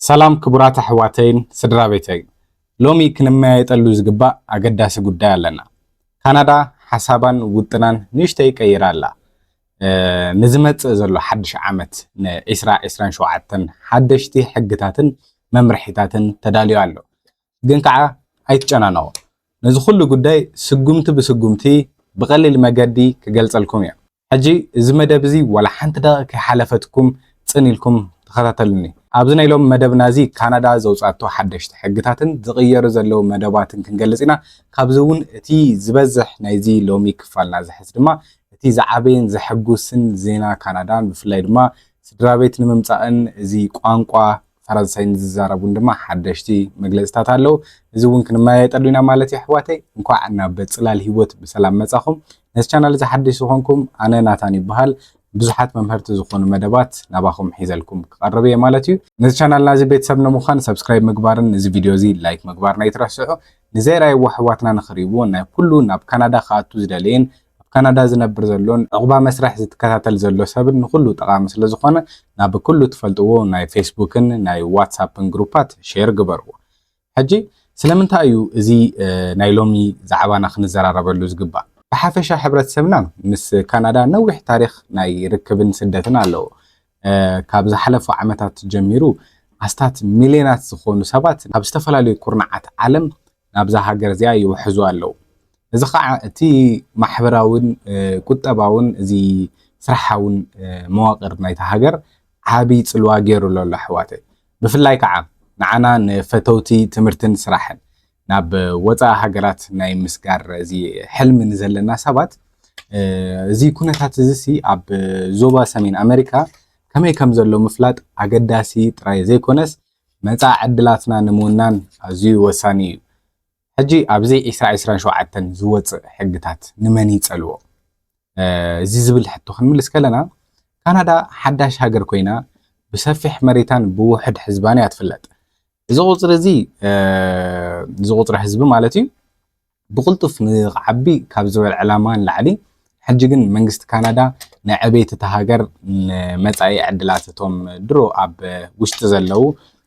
ሰላም ክቡራት ኣሕዋተይን ስድራ ቤተይን፣ ሎሚ ክንመያየጠሉ ዝግባእ ኣገዳሲ ጉዳይ ኣለና። ካናዳ ሓሳባን ውጥናን ንእሽተይ ቀይራ ኣላ። እ፣ ንዝመጽእ ዘሎ ሓድሽ ዓመት ን2027 ሓደሽቲ ሕግታትን መምርሒታትን ተዳልዩ ኣሎ። ግን ከዓ ኣይትጨናነቑ። ነዚ ኩሉ ጉዳይ ስጉምቲ ብስጉምቲ ብቐሊል መገዲ ክገልጸልኩም እየ። ሕጂ እዚ መደብ እዚ ዋላ ሓንቲ ደቂቕ ከይሓለፈትኩም ጽን ኢልኩም ተኸታተሉኒ። ኣብዚ ናይ ሎም መደብና እዚ ካናዳ ዘውጻቶ ሓደሽቲ ሕግታትን ዝቕየሩ ዘለዉ መደባትን ክንገልጽ ኢና። ካብዚ እውን እቲ ዝበዝሕ ናይዚ ሎሚ ክፋልና ዝሕዝ ድማ እቲ ዝዓበየን ዘሐጉስን ዜና ካናዳን ብፍላይ ድማ ስድራ ቤት ንምምጻእን እዚ ቋንቋ ፈረንሳይ ንዝዛረቡን ድማ ሓደሽቲ መግለጽታት ኣለዉ። እዚ እውን ክንመያየጠሉ ኢና ማለት እዩ ኣሕዋተይ። እንኳዕ ናብ ጽላል ህይወት ብሰላም መጻኹም። ነዚ ቻናል እዚ ሓድሽ ዝኾንኩም ኣነ ናታን ይበሃል። ብዙሓት መምሀርቲ ዝኾኑ መደባት ናባኹም ሒዘልኩም ክቐርብ እየ ማለት እዩ። ነዚ ቻናልና እዚ ቤተሰብ ንምዃን ሰብስክራይብ ምግባርን እዚ ቪድዮ እዚ ላይክ ምግባርን ኣይትረስዑ። ንዘይረኣይዎ ኣሕዋትና ንኽርእይዎ ናይ ኩሉ ናብ ካናዳ ክኣቱ ዝደለየን ኣብ ካናዳ ዝነብር ዘሎን ዕቑባ መስርሕ ዝትከታተል ዘሎ ሰብን ንኹሉ ጠቓሚ ስለ ዝኾነ ናብ ኩሉ ትፈልጥዎ ናይ ፌስቡክን ናይ ዋትሳፕን ግሩፓት ሼር ግበርዎ። ሕጂ ስለምንታይ እዩ እዚ፣ እ፣ ናይ ሎሚ ዛዕባና ክንዘራረበሉ ዝግባእ? ብሓፈሻ ሕብረተሰብና ምስ ካናዳ ነዊሕ ታሪኽ ናይ ርክብን ስደትን ኣለዎ። እ፣ ካብ ዝሓለፉ ዓመታት ጀሚሩ ኣስታት ሚልዮናት ዝኾኑ ሰባት ኣብ ዝተፈላለዩ ኩርናዓት ዓለም ናብዛ ሃገር እዚኣ ይውሕዙ ኣለዉ። እዚ ኸዓ እቲ ማሕበራውን፣ እ፣ ቁጠባውን እዚ ስራሓውን፣ እ፣ መዋቕር ናይታ ሃገር ዓቢ ጽልዋ ገይሩ ኣሎ ኣሕዋተይ። ብፍላይ ከዓ ንዓና ንፈተውቲ ትምህርትን ስራሕን ናብ ወጻኢ ሃገራት ናይ ምስጋር እዚ ሕልሚ ንዘለና ሰባት፣ እ፣ እዚ ኩነታት እዚ ሲ ኣብ ዞባ ሰሜን ኣሜሪካ ከመይ ከም ዘሎ ምፍላጥ ኣገዳሲ ጥራይ ዘይኮነስ መጻኢ ዕድላትና ንምውናን ኣዝዩ ወሳኒ እዩ። ሕጂ ኣብዚ 2027 ዝወጽእ ሕግታት ንመን ይጸልዎ? እ፣ እዚ ዝብል ሕቶ ክንምልስ ከለና ካናዳ ሓዳሽ ሃገር ኮይና ብሰፊሕ መሬታን ብውሕድ ህዝባን እያ ትፍለጥ። እዚ ቁጽሪ እዚ፣ እ፣ እዚ ቁጽሪ ህዝቢ ማለት እዩ ብቕልጡፍ ንኽዓቢ ካብ ዝበል ዕላማ ንላዕሊ፣ ሕጂ ግን መንግስቲ ካናዳ ንዕቤት እታ ሃገር ንመጻኢ ዕድላት እቶም ድሮ ኣብ ውሽጢ ዘለዉ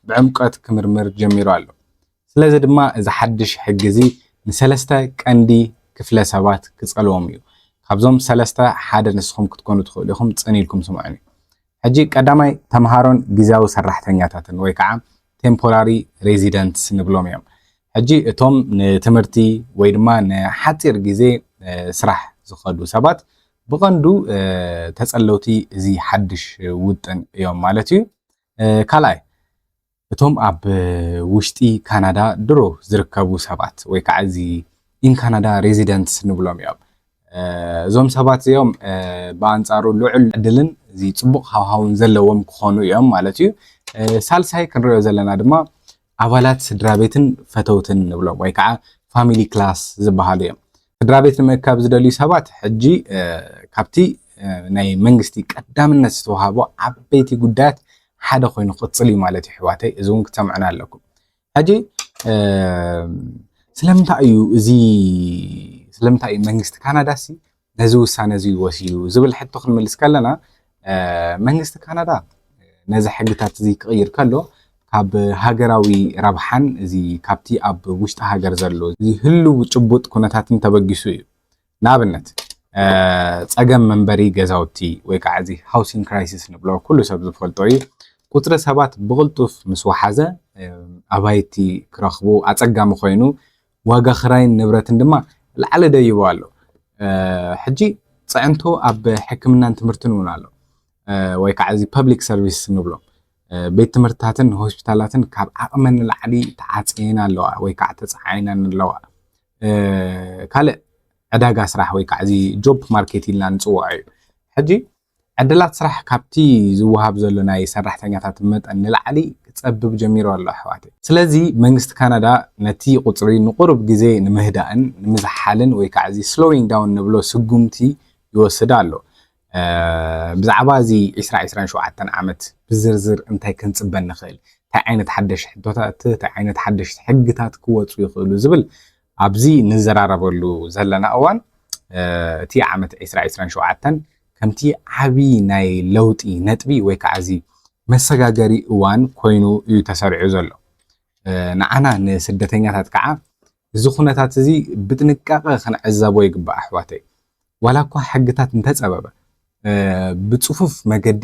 ብዕምቀት ክምርምር ጀሚሩ ኣሎ። ስለዚ ድማ እዚ ሓድሽ ሕጊ እዚ ንሰለስተ ቀንዲ ክፍለ ሰባት ክጸልዎም እዩ። ካብዞም ሰለስተ ሓደ ንስኹም ክትኮኑ ትኽእሉ ኢኹም፣ ጽን ኢልኩም ስምዑኒ። ሕጂ ቀዳማይ ተምሃሮን ግዝያዊ ሰራሕተኛታትን ወይ ከዓ ቴምፖራሪ ሬዚደንትስ ንብሎም እዮም። ሕጂ እቶም ንትምህርቲ ወይ ድማ ንሓፂር ግዜ፣ እ፣ ስራሕ ዝኸዱ ሰባት ብቐንዱ፣ እ፣ ተጸለውቲ እዚ ሓድሽ ውጥን እዮም ማለት እዩ። እ፣ ካልኣይ እቶም ኣብ ውሽጢ ካናዳ ድሮ ዝርከቡ ሰባት ወይ ከዓ እዚ ኢን ካናዳ ሬዚደንትስ ንብሎም እዮም። እ፣ እዞም ሰባት እዚኦም፣ እ፣ ብኣንጻሩ ልዑል ዕድልን እዚ ጽቡቕ ሃዋህውን ዘለዎም ክኾኑ እዮም ማለት እዩ። እ፣ ሳልሳይ ክንሪኦ ዘለና ድማ ኣባላት ስድራ ቤትን ፈተውትን ንብሎም ወይ ከዓ ፋሚሊ ክላስ ዝበሃሉ እዮም። ስድራ ቤት ንምእካብ ዝደልዩ ሰባት ሕጂ፣ እ፣ ካብቲ፣ እ፣ ናይ መንግስቲ ቀዳምነት ዝተዋሃቦ ዓበይቲ ጉዳያት ሓደ ኮይኑ ክቕጽል እዩ ማለት እዩ ኣሕዋተይ። እዚ እውን ክትሰምዑና ኣለኩም። ሕጂ፣ እ፣ ስለምንታይ እዩ እዚ፣ ስለምንታይ እዩ መንግስቲ ካናዳ ሲ ነዚ ውሳነ እዚ ወሲዱ ዝብል ሕቶ ክንምልስ ከለና፣ እ፣ መንግስቲ ካናዳ ነዚ ሕግታት እዚ ክቕይር ከሎ ካብ ሃገራዊ ረብሓን እዚ ካብቲ ኣብ ውሽጢ ሃገር ዘሎ እዚ ህልው ጭቡጥ ኩነታትን ተበጊሱ እዩ። ንኣብነት፣ እ፣ ጸገም መንበሪ ገዛውቲ ወይ ከዓ እዚ ሃውሲንግ ክራይሲስ ንብሎ ኩሉ ሰብ ዝፈልጦ እዩ። ቁጽሪ ሰባት ብቕልጡፍ ምስ ወሓዘ፣ እ፣ ኣባይቲ ክረኽቡ ኣጸጋሚ ኮይኑ፣ ዋጋ ክራይን ንብረትን ድማ ላዕሊ ደይቡ ኣሎ። እ፣ ሕጂ ጽዕንቶ ኣብ ሕክምናን ትምህርትን እውን ኣሎ። እ፣ ወይ ከዓ እዚ ፐብሊክ ሰርቪስ ንብሎ፣ እ፣ ቤት ትምህርትታትን ሆስፒታላትን ካብ ዓቕመን ንላዕሊ ተዓጽየን ኣለዋ ወይ ከዓ ተጻዓይነን ኣለዋ። እ፣ ካልእ ዕዳጋ ስራሕ ወይ ከዓ እዚ ጆብ ማርኬት ኢልና ንጽውዖ እዩ። ሕጂ ዕድላት ስራሕ ካብቲ ዝወሃብ ዘሎ ናይ ሰራሕተኛታት መጠን ንላዕሊ ክጸብብ ጀሚሩ ኣሎ ኣሕዋተይ። ስለዚ መንግስቲ ካናዳ ነቲ ቁጽሪ ንቁሩብ ግዜ ንምህዳእን ንምዝሓልን ወይ ከዓ እዚ ስሎዊንግ ዳውን ንብሎ ስጉምቲ ይወስድ ኣሎ። እ፣ ብዛዕባ እዚ 2027 ዓመት ብዝርዝር እንታይ ክንጽበ ንኽእል፣ እንታይ ዓይነት ሓደሽ ሕቶታት፣ እንታይ ዓይነት ሓደሽ ሕግታት ክወጹ ይኽእሉ ዝብል ኣብዚ ንዘራረበሉ ዘለና እዋን፣ እ፣ እቲ ዓመት 2027 ከምቲ ዓቢ ናይ ለውጢ ነጥቢ ወይ ከዓ እዚ መሰጋገሪ እዋን ኮይኑ እዩ ተሰሪዑ ዘሎ። ንዓና ንስደተኛታት ከዓ እዚ ኩነታት እዚ ብጥንቃቐ ክንዕዘቦ ይግባእ ኣሕዋተይ። ዋላ እኳ ሕግታት እንተፀበበ ብፅፉፍ መገዲ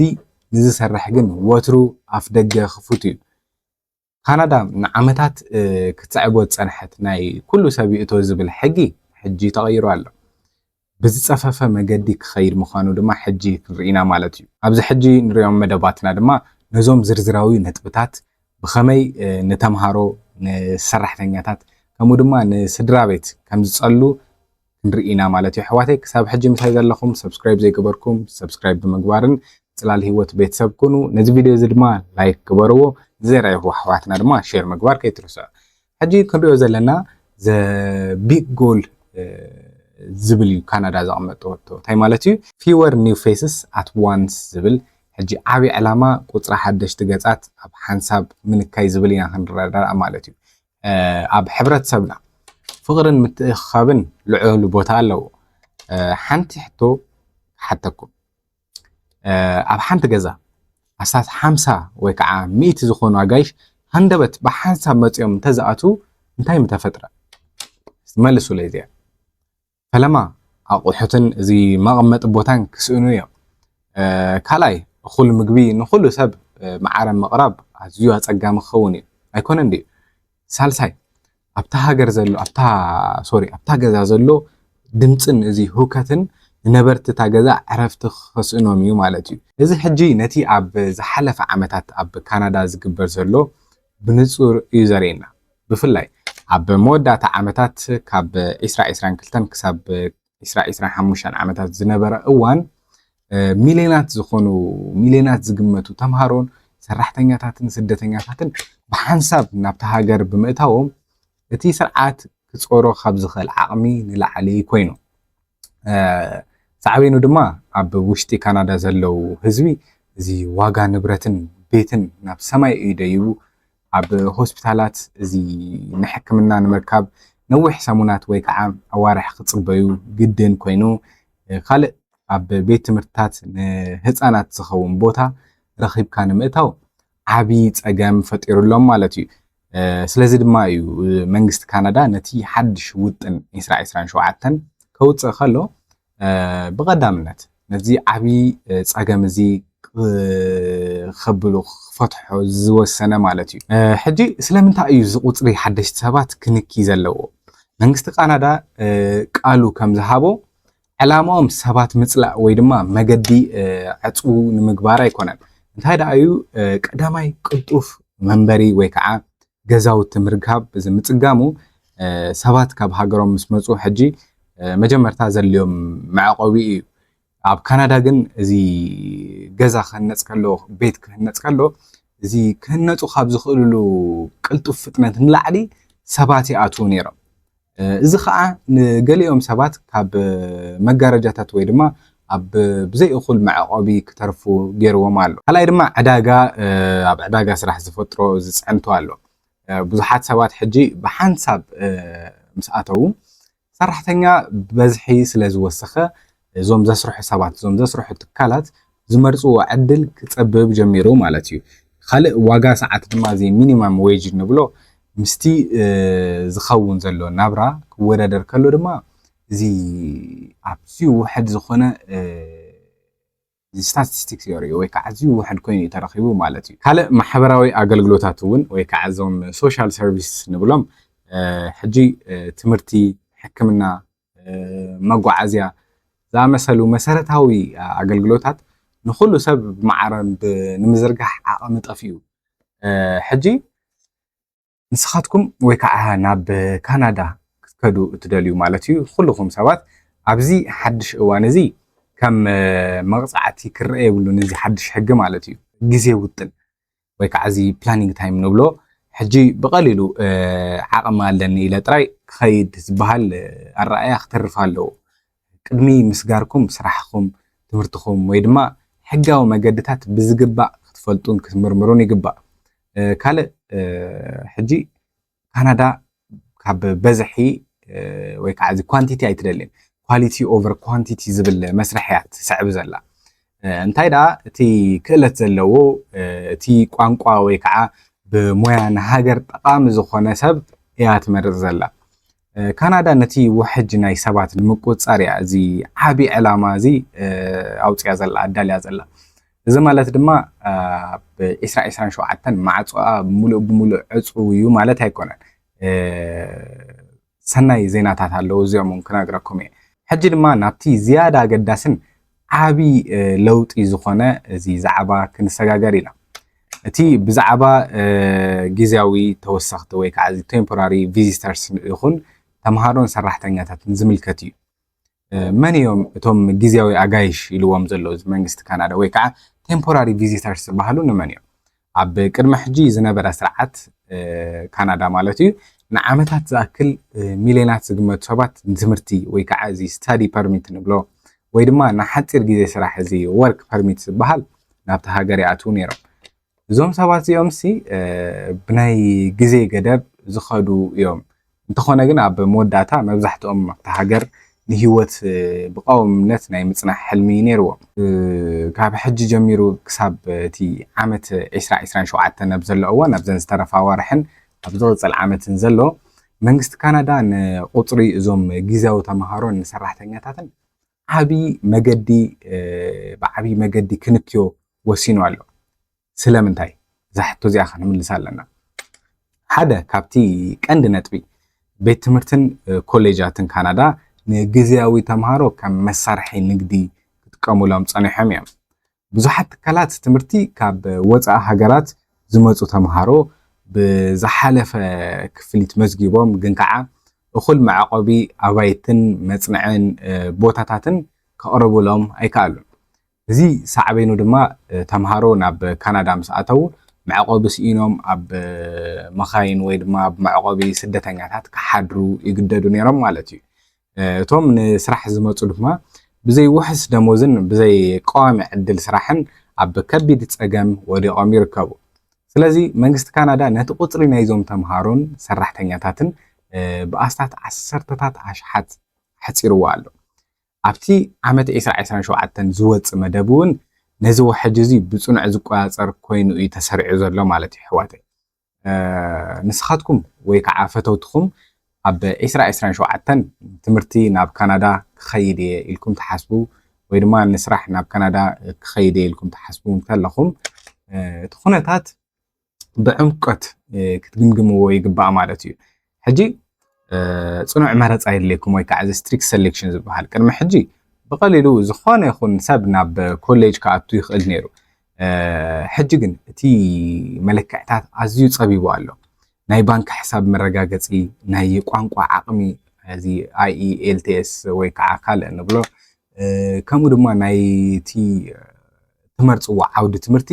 ንዝሰርሕ ግን ወትሩ ኣፍ ደገ ክፉት እዩ። ካናዳ ንዓመታት ክትስዕቦ ዝፀንሐት ናይ ኩሉ ሰብ ይእቶ ዝብል ሕጊ ሕጂ ተቐይሩ ኣሎ። ብዝፀፈፈ መገዲ ክኸይድ ምዃኑ ድማ ሕጂ ክንርኢ ኢና ማለት እዩ። ኣብዚ ሕጂ ንሪኦም መደባትና ድማ ነዞም ዝርዝራዊ ነጥብታት ብኸመይ ንተምሃሮ፣ ንሰራሕተኛታት ከምኡ ድማ ንስድራ ቤት ከም ዝፀሉ ክንርኢ ኢና ማለት እዩ። ኣሕዋተይ ክሳብ ሕጂ ምሳይ ዘለኹም subscribe ዘይገበርኩም subscribe ብምግባርን ፅላል ህይወት ቤተሰብ ኩኑ። ነዚ ቪድዮ እዚ ድማ like ግበርዎ። ንዘይረኣይኹ ኣሕዋትና ድማ share ምግባር ከይትርስዑ። ሕጂ ክንሪኦ ዘለና the big goal ዝብል እዩ ካናዳ ዘቐመጠቶ። እንታይ ማለት እዩ? Fewer new faces at once ዝብል ሕጂ ዓብዪ ዕላማ ቁፅሪ ሓደሽቲ ገፃት ኣብ ሓንሳብ ምንካይ ዝብል ኢና ክንረዳእ ማለት እዩ። ኣብ ሕብረተሰብና ፍቕርን ምትእኽኻብን ልዑል ቦታ ኣለዎ። ሓንቲ ሕቶ ክሓተኩም። ኣብ ሓንቲ ገዛ ኣስታት ሓምሳ ወይ ከዓ ሚእቲ ዝኾኑ ኣጋይሽ ሃንደበት ብሓንሳብ መፂኦም እንተዝኣትዉ እንታይ ምተፈጥረ? መልሱለይ እዚኣ። ፈለማ ኣቑሑትን እዚ መቐመጢ ቦታን ክስእኑ እዮም። ካልኣይ እኹል ምግቢ ንኹሉ ሰብ ማዕረ ምቕራብ ኣዝዩ ኣፀጋሚ ክኸውን እዩ። ኣይኮነን ድዩ? ሳልሳይ ኣብታ ሃገር ዘሎ ኣብታ ሶሪ ኣብታ ገዛ ዘሎ ድምፅን እዚ ሁከትን ንነበርቲ እታ ገዛ ዕረፍቲ ክኸስእኖም እዩ ማለት እዩ። እዚ ሕጂ ነቲ ኣብ ዝሓለፈ ዓመታት ኣብ ካናዳ ዝግበር ዘሎ ብንፁር እዩ ዘርእየና። ብፍላይ ኣብ መወዳእታ ዓመታት ካብ ዒስራ ዒስራን ክልተን ክሳብ ዒስራ ዒስራን ሓሙሽተን ዓመታት ዝነበረ እዋን ሚልዮናት ዝኾኑ ሚልዮናት ዝግመቱ ተምሃሮን ሰራሕተኛታትን ስደተኛታትን ብሓንሳብ ናብታ ሃገር ብምእታዎም እቲ ስርዓት ክፀሮ ካብ ዝኽእል ዓቕሚ ንላዕሊ ኮይኑ። ሳዕቤኑ ድማ ኣብ ውሽጢ ካናዳ ዘለዉ ህዝቢ እዚ ዋጋ ንብረትን ቤትን ናብ ሰማይ እዩ ደይቡ። ኣብ ሆስፒታላት እዚ ንሕክምና ንምርካብ ነዊሕ ሰሙናት ወይ ከዓ ኣዋርሕ ክፅበዩ ግድን ኮይኑ። ካልእ ኣብ ቤት ትምህርትታት ንህፃናት ዝኸውን ቦታ ረኺብካ ንምእታው ዓብዪ ፀገም ፈጢሩሎም ማለት እዩ። ስለዚ ድማ እዩ መንግስቲ ካናዳ ነቲ ሓድሽ ውጥን ዒስራ ዒስራን ሸውዓተን ከውፅእ ከሎ ብቐዳምነት ነዚ ዓብዪ ፀገም እዚ ከብሉ ክፈትሖ ዝወሰነ ማለት እዩ። ሕጂ ስለምንታይ እዩ እዚ ቁፅሪ ሓደሽቲ ሰባት ክንኪ ዘለዎ? መንግስቲ ካናዳ ቃሉ ከም ዝሃቦ ዕላማኦም ሰባት ምፅላእ ወይ ድማ መገዲ ዕፅው ንምግባር ኣይኮነን። እንታይ ደኣ እዩ ቀዳማይ ቅልጡፍ መንበሪ ወይ ከዓ ገዛውቲ ምርካብ እዚ ምፅጋሙ ሰባት ካብ ሃገሮም ምስ መፁ ሕጂ መጀመርታ ዘድልዮም መዕቆቢ እዩ። ኣብ ካናዳ ግን እዚ ገዛ ክህነፅ ከሎ ቤት ክህነፅ ከሎ እዚ ክህነፁ ካብ ዝኽእልሉ ቅልጡፍ ፍጥነት ንላዕሊ ሰባት ይኣትዉ ነይሮም። እዚ ከዓ ንገሊኦም ሰባት ካብ መጋረጃታት ወይ ድማ ኣብ ብዘይ እኹል መዕቆቢ ክተርፉ ገይርዎም ኣሎ። ካልኣይ ድማ ዕዳጋ ኣብ ዕዳጋ ስራሕ ዝፈጥሮ ዝፅዕንቶ ኣሎ። ብዙሓት ሰባት ሕጂ ብሓንሳብ ምስ ኣተዉ ሰራሕተኛ ብበዝሒ ስለ ዝወሰኸ እዞም ዘስርሑ ሰባት እዞም ዘስርሑ ትካላት ዝመርፅዎ ዕድል ክፀብብ ጀሚሩ ማለት እዩ። ካልእ ዋጋ ሰዓት ድማ እዚ ሚኒማም ዌጅ ንብሎ ምስቲ ዝኸውን ዘሎ ናብራ ክወዳደር ከሎ ድማ እዚ ኣዝዩ ውሕድ ዝኾነ ስታቲስቲክስ የርእዩ ወይ ከዓ ኣዝዩ ውሕድ ኮይኑ እዩ ተረኺቡ ማለት እዩ። ካልእ ማሕበራዊ ኣገልግሎታት እውን ወይ ከዓ እዞም ሶሻል ሰርቪስ ንብሎም ሕጂ ትምህርቲ፣ ሕክምና፣ መጓዓዝያ ዝኣመሰሉ መሰረታዊ ኣገልግሎታት ንኹሉ ሰብ ብማዕረ ንምዝርጋሕ ዓቕሚ ጠፊኡ። ሕጂ ንስኻትኩም ወይ ከዓ ናብ ካናዳ ክትከዱ እትደልዩ ማለት እዩ፣ ኩልኹም ሰባት ኣብዚ ሓድሽ እዋን እዚ ከም መቕፃዕቲ ክረአ የብሉን። እዚ ሓድሽ ሕጊ ማለት እዩ ግዜ ውጥን ወይ ከዓ እዚ ፕላኒንግ ታይም ንብሎ ሕጂ ብቐሊሉ ዓቕሚ ኣለኒ ኢለ ጥራይ ክኸይድ ዝበሃል ኣረኣያ ክተርፍ ኣለዎ። ቅድሚ ምስጋርኩም ስራሕኹም፣ ትምህርትኹም ወይ ድማ ሕጋዊ መገድታት ብዝግባእ ክትፈልጡን ክትምርምሩን ይግባእ። ካልእ ሕጂ ካናዳ ካብ በዝሒ ወይ ከዓ እዚ ኳንቲቲ ኣይትደልን፣ ኳሊቲ ኦቨር ኳንቲቲ ዝብል መስርሕ እያ ትስዕብ ዘላ። እንታይ ደኣ እቲ ክእለት ዘለዎ እቲ ቋንቋ ወይ ከዓ ብሞያ ንሃገር ጠቓሚ ዝኾነ ሰብ እያ ትመርጽ ዘላ። ካናዳ ነቲ ውሕጅ ናይ ሰባት ንምቁጽጻር እያ እዚ ዓቢ ዕላማ እዚ ኣውጽያ ዘላ ኣዳልያ ዘላ። እዚ ማለት ድማ ኣብ ዒስራ ዒስራን ሸውዓተን ማዕጾኣ ሙሉእ ብሙሉእ ዕጹው እዩ ማለት ኣይኮነን። ሰናይ ዜናታት ኣለዉ፣ እዚኦም እውን ክነግረኩም እየ። ሕጂ ድማ ናብቲ ዝያዳ ኣገዳስን ዓቢ ለውጢ ዝኾነ እዚ ዛዕባ ክንሰጋገር ኢና። እቲ ብዛዕባ ግዜያዊ ተወሰኽቲ ወይ ከዓ እዚ ቴምፖራሪ ቪዚተርስ ይኹን ተምሃሮን ሰራሕተኛታትን ዝምልከት እዩ። መን እዮም እቶም ግዜያዊ ኣጋይሽ ኢልዎም ዘሎ እዚ መንግስቲ ካናዳ ወይ ከዓ ቴምፖራሪ ቪዚተርስ ዝበሃሉ ንመን እዮም? ኣብ ቅድሚ ሕጂ ዝነበረ ስርዓት ካናዳ ማለት እዩ ንዓመታት ዝኣክል ሚልዮናት ዝግመቱ ሰባት ንትምህርቲ ወይ ከዓ እዚ ስታዲ ፐርሚት ንብሎ ወይ ድማ ንሓፂር ግዜ ስራሕ እዚ ወርክ ፐርሚት ዝበሃል ናብቲ ሃገር ይኣትዉ ነይሮም። እዞም ሰባት እዚኦም ሲ ብናይ ግዜ ገደብ ዝኸዱ እዮም። እንተኾነ ግን ኣብ መወዳእታ መብዛሕትኦም ኣብቲ ሃገር ንህይወት ብቐዋምነት ናይ ምጽናሕ ሕልሚ ነይርዎም። ካብ ሕጂ ጀሚሩ ክሳብ እቲ ዓመት ዒስራ ዒስራን ሸውዓተን ኣብ ዘሎ እዋን ኣብዘን ዝተረፋ ኣዋርሕን ኣብ ዝቕጽል ዓመትን ዘሎ መንግስቲ ካናዳ ንቁጽሪ እዞም ግዜያዊ ተምሃሮን ንሰራሕተኛታትን ዓቢ መገዲ ብዓቢ መገዲ ክንክዮ ወሲኑ ኣሎ። ስለምንታይ? እዛ ሕቶ እዚኣ ክንምልሳ ኣለና። ሓደ ካብቲ ቀንዲ ነጥቢ ቤት ትምህርትን ኮሌጃትን ካናዳ ንግዜያዊ ተምሃሮ ከም መሳርሒ ንግዲ ክጥቀሙሎም ጸኒሖም እዮም። ብዙሓት ትካላት ትምህርቲ ካብ ወጻኢ ሃገራት ዝመጹ ተምሃሮ ብዝሓለፈ ክፍሊት መዝጊቦም ግን ከዓ እኹል መዕቆቢ ኣባይትን መጽንዕን ቦታታትን ከቕርቡሎም ኣይከኣሉን። እዚ ሳዕቤኑ ድማ ተምሃሮ ናብ ካናዳ ምስ ኣተዉ መዕቆቢ ስኢኖም ኣብ መኻይን ወይ ድማ ኣብ መዕቆቢ ስደተኛታት ክሓድሩ ይግደዱ ነይሮም ማለት እዩ። እቶም ንስራሕ ዝመፁ ድማ ብዘይ ውሕስ ደሞዝን ብዘይ ቀዋሚ ዕድል ስራሕን ኣብ ከቢድ ፀገም ወዲቖም ይርከቡ። ስለዚ መንግስቲ ካናዳ ነቲ ቁፅሪ ናይዞም ተምሃሮን ሰራሕተኛታትን ብኣስታት ዓሰርተታት ኣሽሓት ኣሕፂርዎ ኣሎ። ኣብቲ ዓመት ዒስራ ዒስራን ሸውዓተን ዝወፅእ መደብ እውን ነዚ ውሕጅ እዚ ብፅኑዕ ዝቆፃፀር ኮይኑ እዩ ተሰሪዑ ዘሎ ማለት እዩ ኣሕዋተይ። ንስኻትኩም ወይ ከዓ ፈተውትኹም ኣብ ዒስራ ዒስራን ሸውዓተን ትምህርቲ ናብ ካናዳ ክኸይድ እየ ኢልኩም ትሓስቡ ወይ ድማ ንስራሕ ናብ ካናዳ ክኸይድ እየ ኢልኩም ትሓስቡ እንተለኹም እቲ ኩነታት ብዕምቆት ክትግምግምዎ ይግባእ ማለት እዩ። ሕጂ ፅኑዕ መረፃ የድልየኩም ወይ ከዓ እዚ ስትሪክት ሰሌክሽን ዝበሃል ቅድሚ ሕጂ ብቐሊሉ ዝኾነ ይኹን ሰብ ናብ ኮሌጅ ክኣቱ ይኽእል ነይሩ። ሕጂ ግን እቲ መለክዕታት ኣዝዩ ፀቢቡ ኣሎ። ናይ ባንክ ሕሳብ መረጋገፂ፣ ናይ ቋንቋ ዓቕሚ እዚ ኣይኢኤልቲኤስ ወይ ከዓ ካልእ ንብሎ ከምኡ ድማ ናይቲ ትመርፅዎ ዓውዲ ትምህርቲ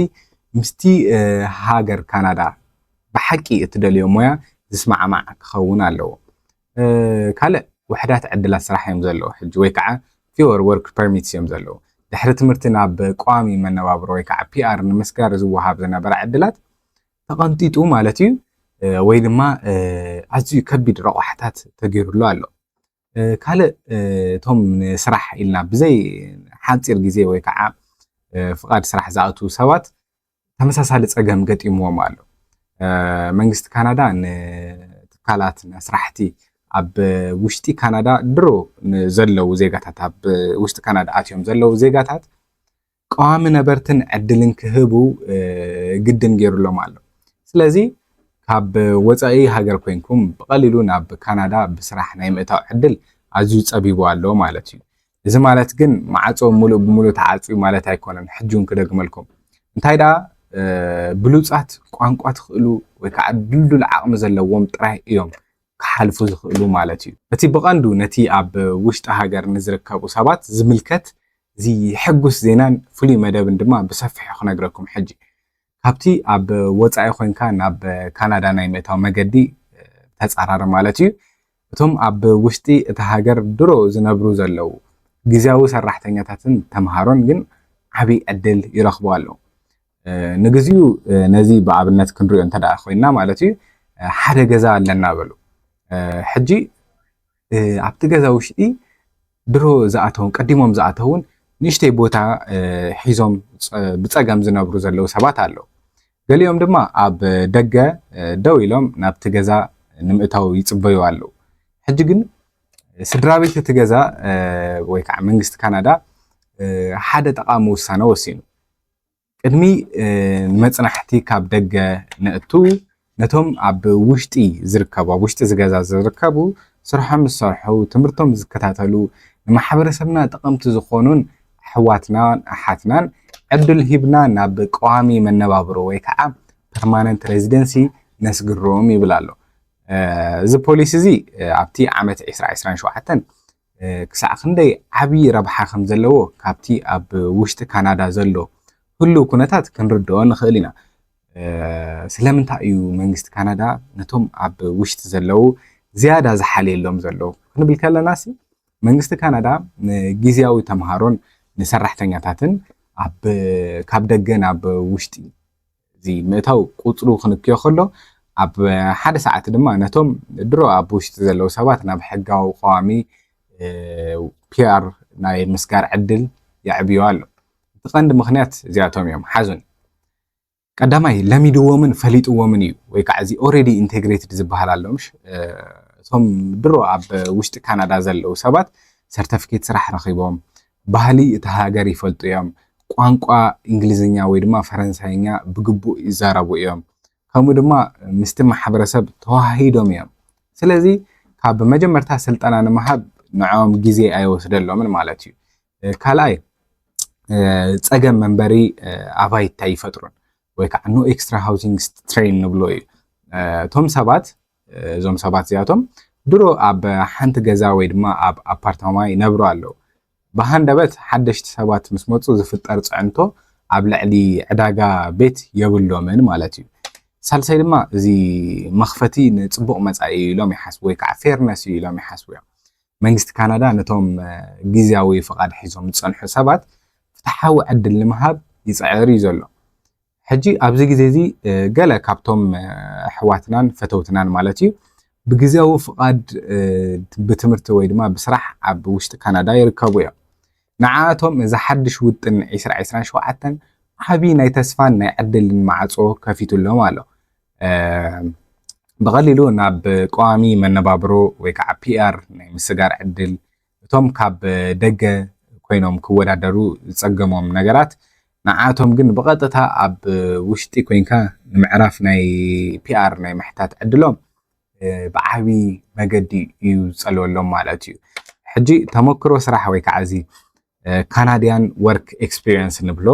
ምስቲ ሃገር ካናዳ ብሓቂ እትደልዮ ሞያ ዝስማዕማዕ ክኸውን ኣለዎ። ካልእ ውሕዳት ዕድላት ስራሕ እዮም ዘለዉ ሕጂ ወይ ከዓ ፊወር ወርክ ፐርሚትስ እዮም ዘለዉ። ድሕሪ ትምህርቲ ናብ ቀዋሚ መነባብሮ ወይ ከዓ ፒኣር ንምስጋር ዝወሃብ ዝነበረ ዕድላት ተቐንጢጡ ማለት እዩ ወይ ድማ ኣዝዩ ከቢድ ረቋሕታት ተገይሩሉ ኣሎ። ካልእ እቶም ንስራሕ ኢልና ብዘይ ሓፂር ግዜ ወይ ከዓ ፍቓድ ስራሕ ዝኣትዉ ሰባት ተመሳሳሊ ፀገም ገጢምዎም ኣሎ። መንግስቲ ካናዳ ንትካላት ንስራሕቲ ኣብ ውሽጢ ካናዳ ድሮ ዘለዉ ዜጋታት ኣብ ውሽጢ ካናዳ ኣትዮም ዘለዉ ዜጋታት ቀዋሚ ነበርትን ዕድልን ክህቡ ግድን ገይሩሎም ኣሎ። ስለዚ ካብ ወፃኢ ሃገር ኮይንኩም ብቐሊሉ ናብ ካናዳ ብስራሕ ናይ ምእታው ዕድል ኣዝዩ ፀቢቡ ኣሎ ማለት እዩ። እዚ ማለት ግን ማዕፆ ሙሉእ ብሙሉእ ተዓፅዩ ማለት ኣይኮነን። ሕጂ እውን ክደግመልኩም እንታይ ደኣ ብሉፃት ቋንቋ ትኽእሉ ወይ ከዓ ድልዱል ዓቕሚ ዘለዎም ጥራይ እዮም ክሓልፉ ዝኽእሉ ማለት እዩ። እቲ ብቐንዱ ነቲ ኣብ ውሽጢ ሃገር ንዝርከቡ ሰባት ዝምልከት እዚ ሕጉስ ዜናን ፍሉይ መደብን ድማ ብሰፊሑ ክነግረኩም ሕጂ ካብቲ ኣብ ወፃኢ ኮይንካ ናብ ካናዳ ናይ ምእታው መገዲ ተፃራሪ ማለት እዩ። እቶም ኣብ ውሽጢ እቲ ሃገር ድሮ ዝነብሩ ዘለዉ ግዜያዊ ሰራሕተኛታትን ተምሃሮን ግን ዓብዪ ዕድል ይረኽቡ ኣለዉ። ንግዚኡ ነዚ ብኣብነት ክንሪኦ እንተ ደኣ ኮይንና ማለት እዩ ሓደ ገዛ ኣለና በሉ። ሕጂ ኣብቲ ገዛ ውሽጢ ድሮ ዝኣተውን ቀዲሞም ዝኣተውን ንእሽተይ ቦታ ሒዞም ብፀገም ዝነብሩ ዘለዉ ሰባት ኣለዉ። ገሊኦም ድማ ኣብ ደገ ደው ኢሎም ናብቲ ገዛ ንምእታው ይፅበዩ ኣለዉ። ሕጂ ግን ስድራ ቤት እቲ ገዛ ወይ ከዓ መንግስቲ ካናዳ ሓደ ጠቓሚ ውሳነ ወሲኑ። ቅድሚ ንመፅናሕቲ ካብ ደገ ነእቱ ነቶም ኣብ ውሽጢ ዝርከቡ ኣብ ውሽጢ ዝገዛ ዝርከቡ ስርሖም ዝሰርሑ ትምህርቶም ዝከታተሉ ንማሕበረሰብና ጠቐምቲ ዝኾኑን ኣሕዋትናን ኣሓትናን ዕድል ሂብና ናብ ቀዋሚ መነባብሮ ወይ ከዓ ፐርማነንት ሬዚደንሲ ነስግሮም ይብል ኣሎ። እዚ ፖሊሲ እዚ ኣብቲ ዓመት ዕስራ ዕስራን ሸውዓተን ክሳዕ ክንደይ ዓብዪ ረብሓ ከም ዘለዎ ካብቲ ኣብ ውሽጢ ካናዳ ዘሎ ህሉው ኩነታት ክንርድኦ ንኽእል ኢና። ስለምንታይ እዩ መንግስቲ ካናዳ ነቶም ኣብ ውሽጢ ዘለዉ ዝያዳ ዝሓልየሎም ዘሎ ክንብል ከለና ሲ መንግስቲ ካናዳ ንግዜያዊ ተምሃሮን ንሰራሕተኛታትን ኣብ ካብ ደገ ናብ ውሽጢ እዚ ምእታው ቁፅሩ ክንክዮ ከሎ ኣብ ሓደ ሰዓት ድማ ነቶም ድሮ ኣብ ውሽጢ ዘለዉ ሰባት ናብ ሕጋዊ ቀዋሚ ፒኣር ናይ ምስጋር ዕድል የዕብዮ ኣሎ። እቲ ቀንዲ ምኽንያት እዚኣቶም እዮም። ሓዙን ቀዳማይ ለሚድዎምን ፈሊጥዎምን እዩ ወይ ከዓ እዚ already integrated ዝበሃል ኣሎ ምሽ እቶም ድሮ ኣብ ውሽጢ ካናዳ ዘለዉ ሰባት ሰርተፊኬት ስራሕ ረኺቦም ባህሊ እቲ ሃገር ይፈልጡ እዮም። ቋንቋ እንግሊዝኛ ወይ ድማ ፈረንሳይኛ ብግቡእ ይዛረቡ እዮም። ከምኡ ድማ ምስቲ ማሕበረሰብ ተዋሂዶም እዮም። ስለዚ ካብ መጀመርታ ስልጠና ንምሃብ ንዕኦም ግዜ ኣይወስደሎምን ማለት እዩ። ካልኣይ ፀገም መንበሪ ኣባይቲ ኣይፈጥሩን ወይ ከዓ no extra housing strain ንብሎ እዩ። እቶም ሰባት እዞም ሰባት እዚኣቶም ድሮ ኣብ ሓንቲ ገዛ ወይ ድማ ኣብ ኣፓርታማ ይነብሩ ኣለዉ። ብሃንደበት ሓደሽቲ ሰባት ምስ መፁ ዝፍጠር ፅዕንቶ ኣብ ልዕሊ ዕዳጋ ቤት የብሎምን ማለት እዩ። ሳልሳይ ድማ እዚ መኽፈቲ ንፅቡቕ መፃኢ ኢሎም ይሓስቡ ወይ ከዓ ፌርነስ እዩ ኢሎም ይሓስቡ እዮም። መንግስቲ ካናዳ ነቶም ግዜያዊ ፍቓድ ሒዞም ዝፀንሑ ሰባት ፍትሓዊ ዕድል ንምሃብ ይፅዕር እዩ ዘሎ። ሕጂ ኣብዚ ግዜ እዚ ገለ ካብቶም ኣሕዋትናን ፈተውትናን ማለት እዩ ብግዜያዊ ፍቓድ ብትምህርቲ ወይ ድማ ብስራሕ ኣብ ውሽጢ ካናዳ ይርከቡ እዮም። ንዓኣቶም እዚ ሓድሽ ውጥን ዕስራ ዕስራን ሸውዓተን ዓብዪ ናይ ተስፋን ናይ ዕድልን ማዕፆ ከፊቱሎም ኣሎ። ብቐሊሉ ናብ ቀዋሚ መነባብሮ ወይ ከዓ ፒኣር ናይ ምስጋር ዕድል እቶም ካብ ደገ ኮይኖም ክወዳደሩ ዝፀገሞም ነገራት ንዓቶም ግን ብቐጥታ ኣብ ውሽጢ ኮይንካ ንምዕራፍ ናይ ፒኣር ናይ ምሕታት ዕድሎም ብዓብዪ መገዲ እዩ ዝፀልወሎም ማለት እዩ። ሕጂ ተመክሮ ስራሕ ወይ ከዓ እዚ ካናድያን ወርክ ኤክስፒሪየንስ ንብሎ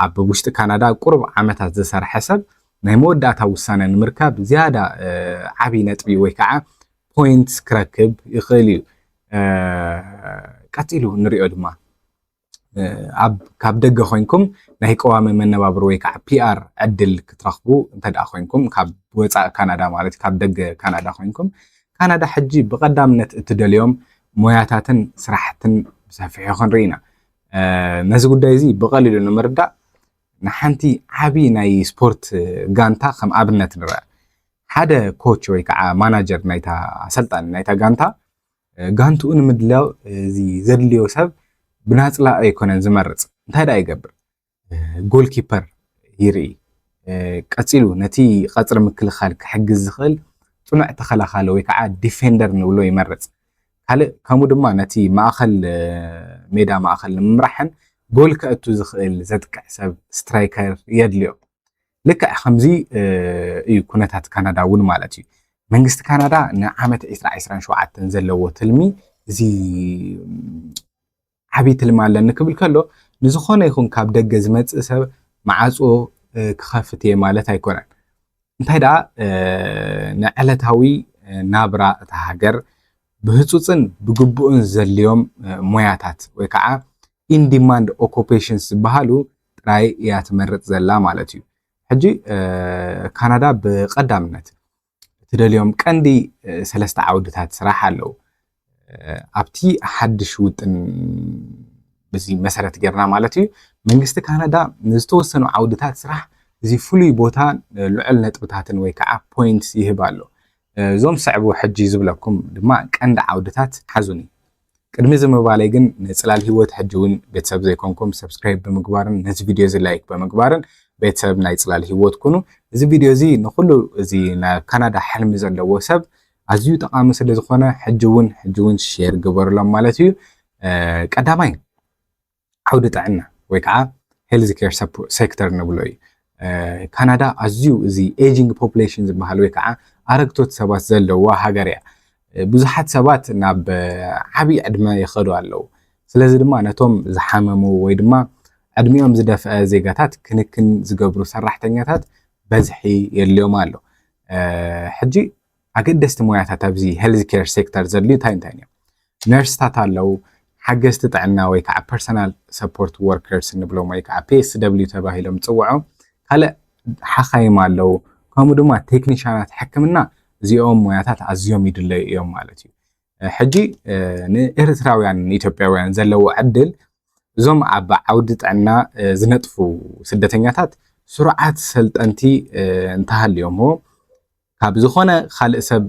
ኣብ ውሽጢ ካናዳ ቁሩብ ዓመታት ዝሰርሐ ሰብ ናይ መወዳእታ ውሳነ ንምርካብ ዝያዳ ዓብዪ ነጥቢ ወይ ከዓ ፖይንትስ ክረክብ ይኽእል እዩ። ቀፂሉ ንሪኦ ድማ ኣብ ካብ ደገ ኮይንኩም ናይ ቀዋሚ መነባብሮ ወይ ከዓ ፒኣር ዕድል ክትረኽቡ እንተ ደኣ ኮይንኩም ካብ ወፃኢ ካናዳ ማለት ካብ ደገ ካናዳ ኮይንኩም ካናዳ ሕጂ ብቐዳምነት እትደልዮም ሞያታትን ስራሕትን ብሰፊሑ ክንርኢ ኢና። ነዚ ጉዳይ እዚ ብቐሊሉ ንምርዳእ ንሓንቲ ዓብዪ ናይ ስፖርት ጋንታ ከም ኣብነት ንርአ። ሓደ ኮች ወይ ከዓ ማናጀር ናይታ ኣሰልጣኒ ናይታ ጋንታ ጋንትኡ ንምድላው እዚ ዘድልዮ ሰብ ብናፅላ ኣይኮነን ዝመርፅ። እንታይ ደኣ ይገብር? ጎልኪፐር ይርኢ። ቀፂሉ ነቲ ቀፅሪ ምክልኻል ክሕግዝ ዝኽእል ፅኑዕ ተኸላኻሊ ወይ ከዓ ዲፌንደር ንብሎ ይመርፅ። ካልእ ከምኡ ድማ ነቲ ማእኸል ሜዳ ማእኸል ንምምራሕን ጎል ከእቱ ዝኽእል ዘጥቅዕ ሰብ ስትራይከር የድልዮ። ልክዕ ከምዚ እዩ ኩነታት ካናዳ እውን ማለት እዩ። መንግስቲ ካናዳ ንዓመት ዕስራ ዕስራን ሸውዓተን ዘለዎ ትልሚ እዚ ዓብዪ ትልሚ ኣለኒ ክብል ከሎ ንዝኾነ ይኹን ካብ ደገ ዝመፅእ ሰብ መዓፅዎ ክኸፍት እየ ማለት ኣይኮነን። እንታይ ደኣ ንዕለታዊ ናብራ እታ ሃገር ብህፁፅን ብግቡእን ዘድልዮም ሞያታት ወይ ከዓ in demand occupations ዝበሃሉ ጥራይ እያ ትመርፅ ዘላ ማለት እዩ። ሕጂ ካናዳ ብቐዳምነት እትደልዮም ቀንዲ ሰለስተ ዓውድታት ስራሕ ኣለዉ። ኣብቲ ሓድሽ ውጥን በዚ መሰረት ጌርና ማለት እዩ መንግስቲ ካናዳ ንዝተወሰኑ ዓውድታት ስራሕ እዚ ፍሉይ ቦታ ልዑል ነጥብታትን ወይ ከዓ ፖይንትስ ይህብ ኣሎ። እዞም ስዕቡ ሕጂ ዝብለኩም ድማ ቀንዲ ዓውድታት ሓዙኒ። ቅድሚ እዚ ምባለይ ግን ንፅላል ህይወት ሕጂ እውን ቤተሰብ ዘይኮንኩም ሰብስክራይብ ብምግባርን ነዚ ቪድዮ እዚ ላይክ ብምግባርን ቤተሰብ ናይ ፅላል ህይወት ኩኑ። እዚ ቪድዮ እዚ ንኩሉ እዚ ናብ ካናዳ ሕልሚ ዘለዎ ሰብ ኣዝዩ ጠቓሚ ስለ ዝኾነ ሕጂ እውን ሕጂ እውን ሼር ግበሩሎም ማለት እዩ። ቀዳማይ ዓውዲ ጥዕና ወይ ከዓ ሄልዝ ኬር ሴክተር ንብሎ እዩ። ካናዳ ኣዝዩ እዚ ኤጂንግ ፖፕሌሽን ዝበሃል ወይ ከዓ ኣረግቶት ሰባት ዘለዋ ሃገር እያ። ብዙሓት ሰባት ናብ ዓብዪ ዕድመ ይኸዱ ኣለዉ። ስለዚ ድማ ነቶም ዝሓመሙ ወይ ድማ ዕድሚኦም ዝደፍአ ዜጋታት ክንክን ዝገብሩ ሰራሕተኛታት በዝሒ የድልዮም ኣሎ። ሕጂ ኣገደስቲ ሞያታት ኣብዚ ሄልዝ ኬር ሴክተር ዘድልዩ እንታይ እንታይ እዮም? ነርስታት ኣለዉ፣ ሓገዝቲ ጥዕና ወይ ከዓ ፐርሰናል ሰፖርት ወርከርስ እንብሎም ወይ ከዓ ፒኤስደብሊዩ ተባሂሎም ዝፅውዑ፣ ካልእ ሓኻይም ኣለዉ፣ ከምኡ ድማ ቴክኒሻናት ሕክምና። እዚኦም ሞያታት ኣዝዮም ይድለዩ እዮም ማለት እዩ። ሕጂ ንኤርትራውያን ንኢትዮጵያውያን ዘለዎ ዕድል እዞም ኣብ ዓውዲ ጥዕና ዝነጥፉ ስደተኛታት ስሩዓት ሰልጠንቲ እንተሃልዮሞ ካብ ዝኾነ ካልእ ሰብ